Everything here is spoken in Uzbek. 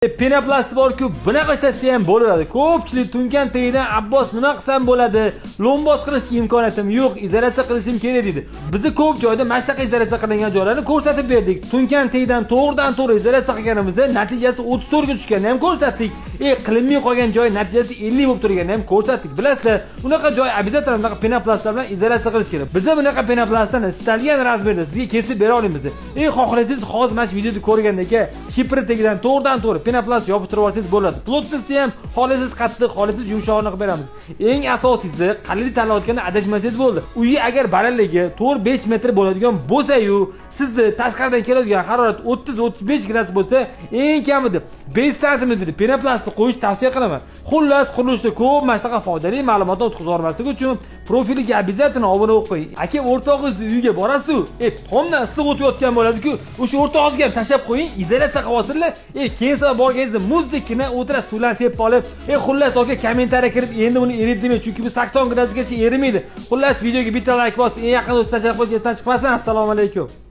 Penoplast bor-ku, bunaqa ishlatsa ham bo'ladi. Ko'pchilik tunkan tagidan "Abbos, nima qilsam bo'ladi? Lo'mboz qilishga imkoniyatim yo'q, izolyatsiya qilishim kerak", deydi. Bizni ko'p joyda mana shunaqa izolyatsiya qilingan joylarni ko'rsatib berdik. Tunkan tagidan to'g'ridan to'g'ri izolyatsiya qilganimizda natijasi 34 ga tushganini ham ko'rsatdik. Qilinmay qolgan joy natijasi 50 bo'lib turganini ham ko'rsatdik. Bilasizlar, unaqa joy обязательно bunaqa penoplastlar bilan izolyatsiya qilish kerak. Biza bunaqa penoplastlarni istalgan razmerda sizga kesib bera olamiz. Xohlasangiz, hozir mana shu videoda ko'rgandek shifr tagidan to'g'ridan to'g'ri penoplast yopishtirib olsangiz bo'ladi. Плотность ni ham xohlasangiz qattiq, xohlasangiz yumshog'ini qilib beramiz. Eng asosiysi, qalinlik tanlayotganda adashmasangiz bo'ldi. Uyi agar balandligi 4-5 metr bo'ladigan bo'lsa-yu, sizni tashqaridan keladigan harorat 30-35 gradus bo'lsa, eng kamida 5 santimetr penoplastni qo'yish tavsiya qilaman. Xullas, qurilishda ko'p mana shunaqa foydali ma'lumotni o'tkazib yubormaslik uchun profiliga обязательно obuna bo'lib qo'ying. Aka, o'rtog'ingiz uyiga borasiz-u, tomdan issiq o'tayotgan bo'ladi-ku, o'sha o'rtog'ingizga ham tashlab qo'ying, izolyatsiya qilib olsinlar. Keyin safar borganingizda muzdekkina o'tirasiz, suvlarni sepib olib. Xullas, aka, kommentariya kirib, endi uni erit demang, chunki bu 80 gradusgacha erimaydi. Xullas, videoga bitta like bosib, eng yaqin do'st tashlab qo'yish esdan chiqmasin. Assalomu alaykum.